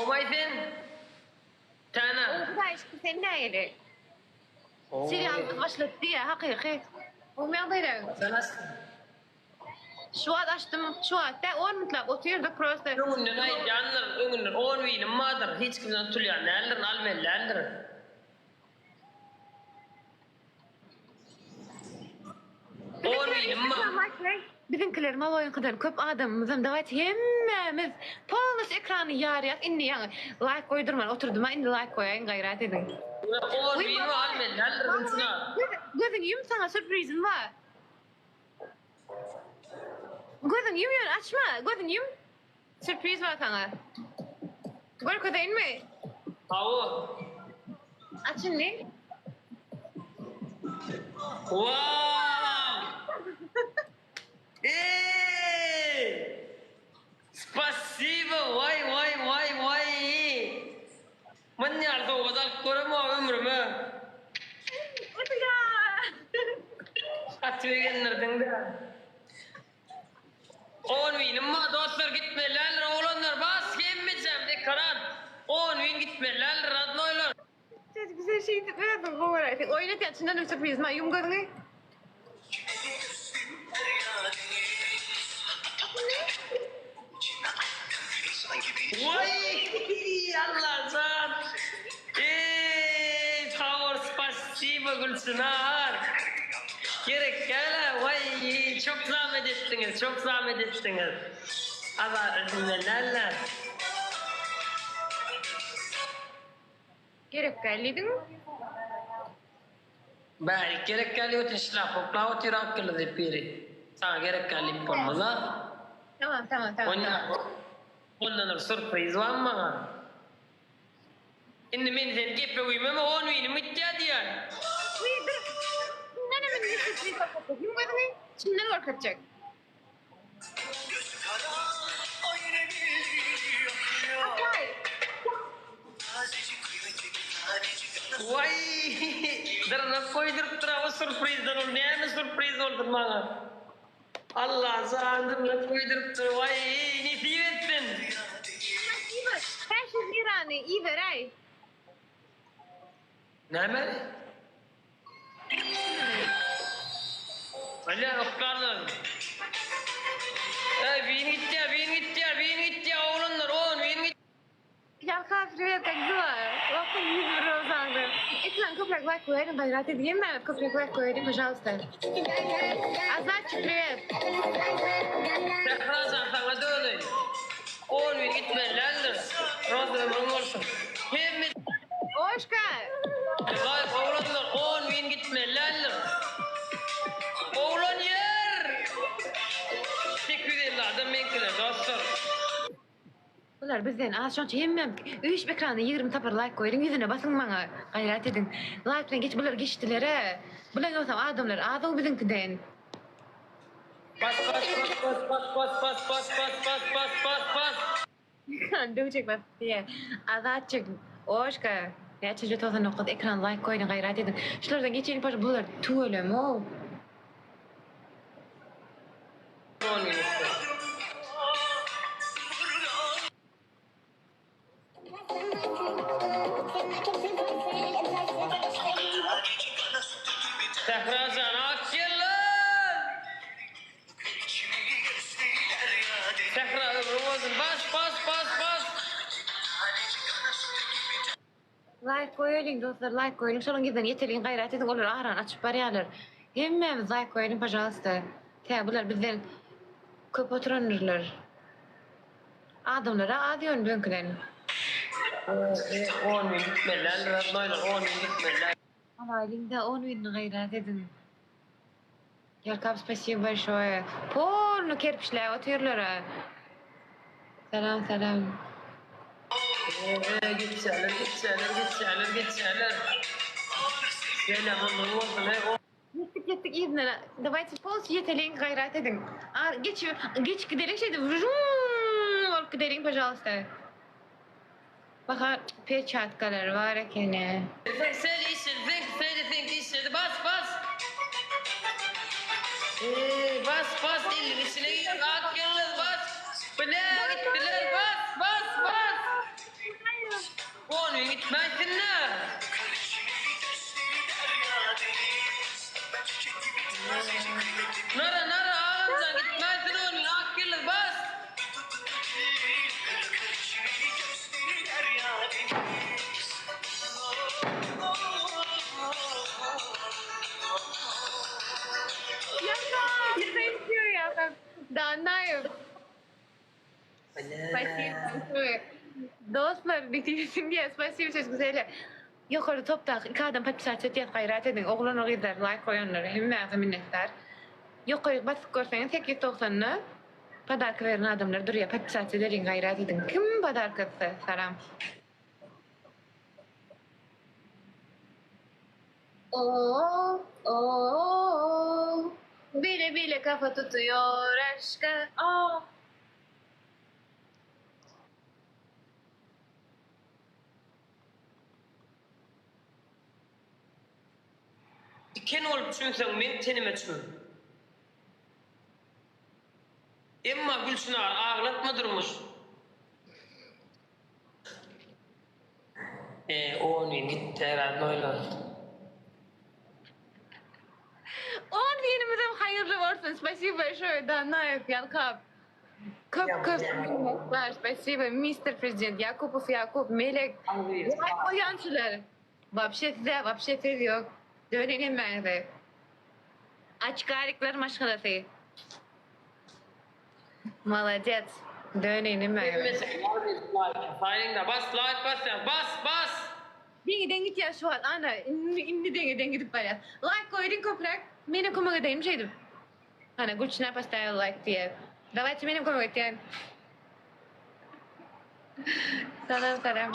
Gowmaý sen? Täna. Gowy Hudaýa şükür sen nägili? Serialymyz başlady diýýä hakyky. Gowymy ýagdaýlaryň? Sen açdyň. Şu wagt açdym, şu wagt dä on minutlap otyrdyk prosta. Öňünden aýdýandyr, öňünden on binim bardyr, hiç kimden utulýan däldirin, almaly däldirin. On binim bar. Biziňkiler maloýyňkydan köp adamymyzam dawayt hemmämiz polnos ekrany ýarýas indi ýaňy laýk goýdurman oturdyma indi laýk goýaýyň gaýrat ediň. On binim bar, almaly däldirin, Çynar. Gözüňi ýum saňa sürprizim bar. Gözüňi ýum ýöne açma gözüňi ýum. Sürpriz bar saňa. Görkezeýinmi? Hawa. Aç indi. Wow! Eeeý! Spasibo! Waý waý waý waý! Munýaly sowgat alyp göremok ömrüme. Gaty begendirdiň-dä. On binim bar dostlar gitmeliler oglanlar bas hemmejämiz ekran on bin gitmeliler radnoýlar. Ses güzel şeýdip özüň gowy göräýseň oýun etýän çyndanam sürpriz ma ýum gözüňi. Waý Allajan eý sag bol spasibo Gülçynar gerek dälä waý çok zahmet etdiňiz çok zahmet etdiňiz azar edilmeli dälä. Gerek däl diýdiň. Bärik gerek däl diýip otyr şlapoklap otyr akylly diýip biri. Saňa gerek däl diýip bolmaz-a. Tamam tamam tamam tamam. Ondan bir surpriz barmy maňa? Indi men seni gepe güýmeme on binim gitýä diýýän. Wiý dur. Çyndanam indi sürpriz görkezjek. Ýum gözüňi. Çyndan görkezjek. Ataý. Waý dyrnak goýdurypdyr-a bu surprizden ol näme surpriz bolsun maňa. Allajan dyrnak goýdurypdyr waý nesip etsin. Spasibo. 500 lirany iberäý. Nämäni? Bolýar oklarlar. Eý win gitýär win gitýär win gitýär oglanlar on win gitýär. Ýalka priwet kak dela? Wagtyň 101 rozaňda. Ekran köpräk laýk goýaýyň gaýrat ediň hemmäňiz köpräk laýk goýaýyň pažalsta. Azatçyk priwet. Sährajan saňa döneýin. On win gitmeli däldir. Roza ömrüň bolsun. Hemme. Oşka. Laýk oglanlar on win gitmeli däldir. Oglan ýer. 850 adam meňkiler dostlar. Bular bizden az şonça hemmäm üýşüp ekranda 20 sapar laýk goýuň ýüzüne basyň maňa gaýrat ediň laýk bilen geç bular geçdilere bular ýogsam adamlar azow biziňkiden. Bas bas bas bas bas bas bas bas bas bas bas bas bas. Ekran döwjek basyp diýýä. Azatjyk Oşka näçinji 99 ekran laýk goýuň gaýrat ediň şulardan geçeliň paş bular tüwelemow. Sährajan aç gel lan. Sähra ömrüň bolsun bas bas bas bas. Laýk goýalyň dostlar laýk goýalyň şolaň yzyndan ýeteliň gaýrat ediň olar arany açyp barýarlar hemmämiz laýk goýalyň pažalsta tä bular bizden köp oturandyrlar adamlara az ýöne biziňkiden. On gün gitmeli däldir radnoýlar on gün gitmeli däl. Alaýlyňda on gününi gaýrat ediň. Ýalkap spasibo bolşoýe. Polny kerpiçläp otyrlara. Salam salam. Eee geçýärler geçýärler geçýärler geçýärler. Gelýän ömrüň bolsun eý. Ýetdik ýetdik yzyndan dawayte polsy ýeteliň gaýrat ediň. A geç geç gideliň şeýdip wžuumm bolup gideliň pažalsta. Bahar perçatkalary bar ekeni. Sel işledi seňki seli seňki işledi bas bas. Eee bas bas elliň içine gir ak ýyldyz bas. Bile gitdiler bas bas bas. Danaýew. Spasibo большое. Dostlar, netijesin diýýär. Spasibo söz güzeli. Ýokary topdaky iki adam podpisasiýa etýär gaýrat ediň oglan gyzlar laýk goýanlar hemmäňize minnetdar. Ýokaryk basyp görseňiz 890-da podarka beren adamlar durýar podpisasiýa edeliň gaýrat ediň. Kim podarka etse salam. Oo oo bile bile kafa tutuyor aşka. Aa. Diken bolup çümseň meň tenime çüm. Emma Gülçynary aglatma durmuş. E on gitdi herhalde oýlar. On binimizem haýyrly bolsun. Spasibo большое, Danaýew, Ýalkap. Köp köp minnetdar. Spasibo, mister prezident, Ýakupow Ýakup, Melek. Laýk goýançylar. Wapşe size wapşe söz ýok. Döneýin hemmäňize. Açkarikler maşgalasy. Molodets. Döneýin hemmäňize. Saýyňda bas laýk basýaň bas bas. Deňeden gitýär şu wagt ana indi indi deňeden gidip barýas. Laýk goýuň köpräk. Menem kömek edeýin şeýdip. Ana Gülçinä postaýa laýk diýýär. Dawayçy menem kömek etýän. Salam salam.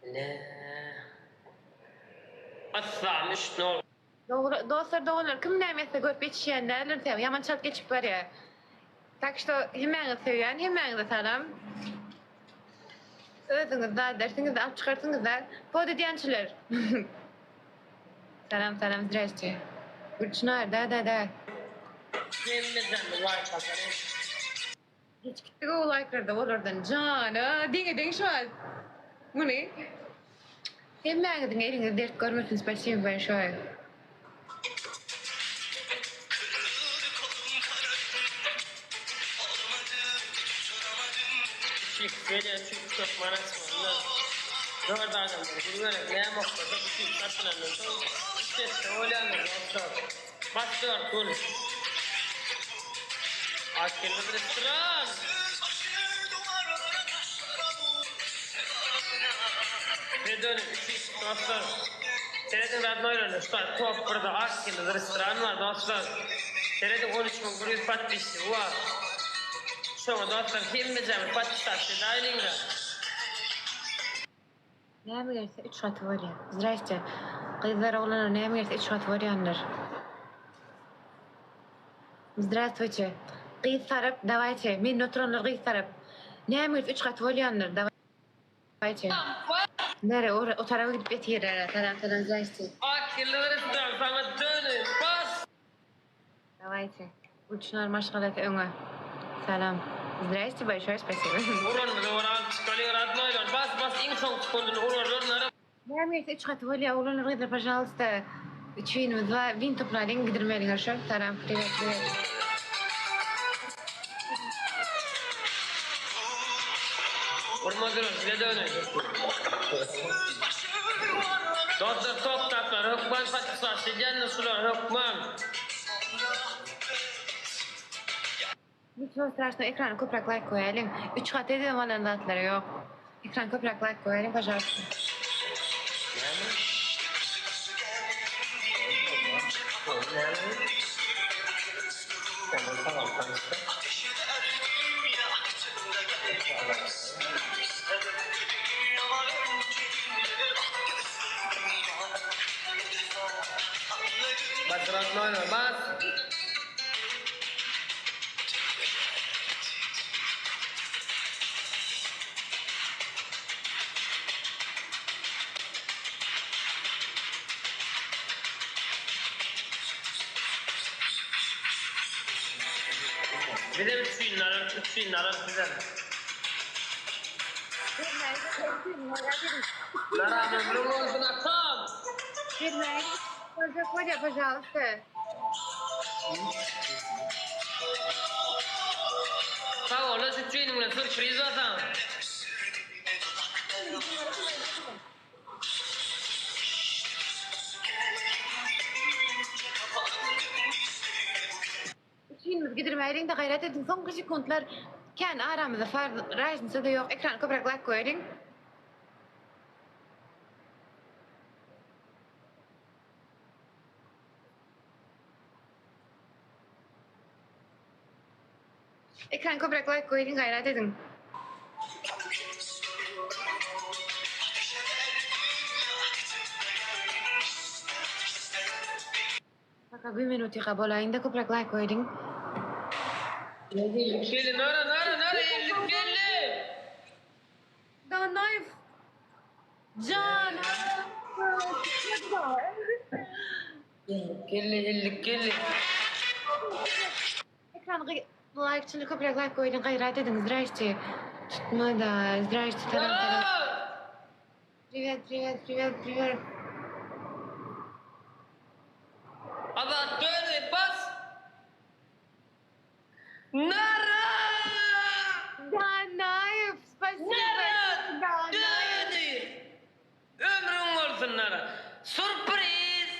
Ne? Aslam üç nol. Dogry dostlar doganlar kim näme etse görüp ýetişýän däldir sebäbi ýaman çalt geçip barýar. Tak şto hemmäňizi söýýän hemmäňize salam. Özüňiz zat dersiňizde alyp çykarsyňyzda pod edýänçiler. Salam salam zdrasте. Gülçynar da da da. Hemmejämiz laýk basalyň. Geç gitdik o laýklarda olardan jana deňe deň şu wagt. Muny hemmäňiziň eliňiz dert görmesin spasibo bolşoýe. Üç x gelýär üç x hökman açmalylar. Dört adamdan gül gerek näme oklasa üç x açylandan soň üç esse bolýandyr dostlar. Bas dört gül. Akylly restoran. Size dönüp üç x dostlar. Serediň radnoýlar şu top birde akylly restoran bar dostlar. Serediň 13100 podpisçigi bar. Şoňa dostlar hemmejämiz podpisat edäýeliňdä. Näme gelse üç gaty bolýar. Zdraste. Gyzlar oglanlar näme gelse üç gaty bolýandyr. Zdrastwuyte. Gyz tarap dawayte. Mende oturanlar gyz tarap. Näme gelse üç gaty bolýandyr. Dawayte. Nere o taraba gidip ýetýärler. Salam salam zdraste. Akylly restoran saňa dönüp bas. Dawayte. Gülçynar maşgalasy öňe. Salam. Zdraste bolşoý spasibo. Uranymyzy ora alyp çykalyň radnoýlar bas bas iň soňky sekundyny urarlar nara. Näme gelse üç gaty bolýa oglanlar gyzlar pažalsta üçinimiz bar win toplalyň gidirmeliň şo salam priwet priwet. Urma duruň size döneýin. Dostlar top taplar hökman podpisaşy edýändir şular hökman. Niço straşno ekrana köpräk laýk goýalyň. Üç gat edibem alan zatlary ýok. Ekrana köpräk laýk goýalyň pažalsta. Näme? Näme? Tamam tamam tanıştık. Bas radnoýlar bas. Bizem üçin alar, üçin alar bizem. Naraz ömrüň bolsun atam. Bolýa bolýa pažalsta. Sag ol üçin bilen sürpriz basaň. basaýlyň-da gaýrat ediň soňky sekuntlar kän aramyzda far raznisa-da ýok ekrana köpräk laýk goýalyň. Ekran köpräk laýk goýuň gaýrat ediň. Kaka bir minutyka bolaýyňda köpräk laýk goýuň. Geldi nara nara nara ellik geldi. Danaýew jan. Ellik geldi ellik geldi. Ekrany laýk üçin köpräk laýk goýuň gaýrat ediň zdraýste tutmada zdraýste taran taran. Priwet priwet priwet priwet. Azat döndi bas. Nara! Danaýew spasibo. Nara! Danaýew. Döndi. Ömrüň bolsun Nara. Surpriz.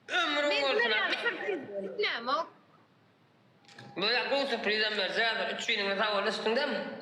Ömrüň Men bolsun. bular ýaly sürpriz islämok. Böyle gowy sürprizem berjek. 3000-iňe sag bol üstüňdemi?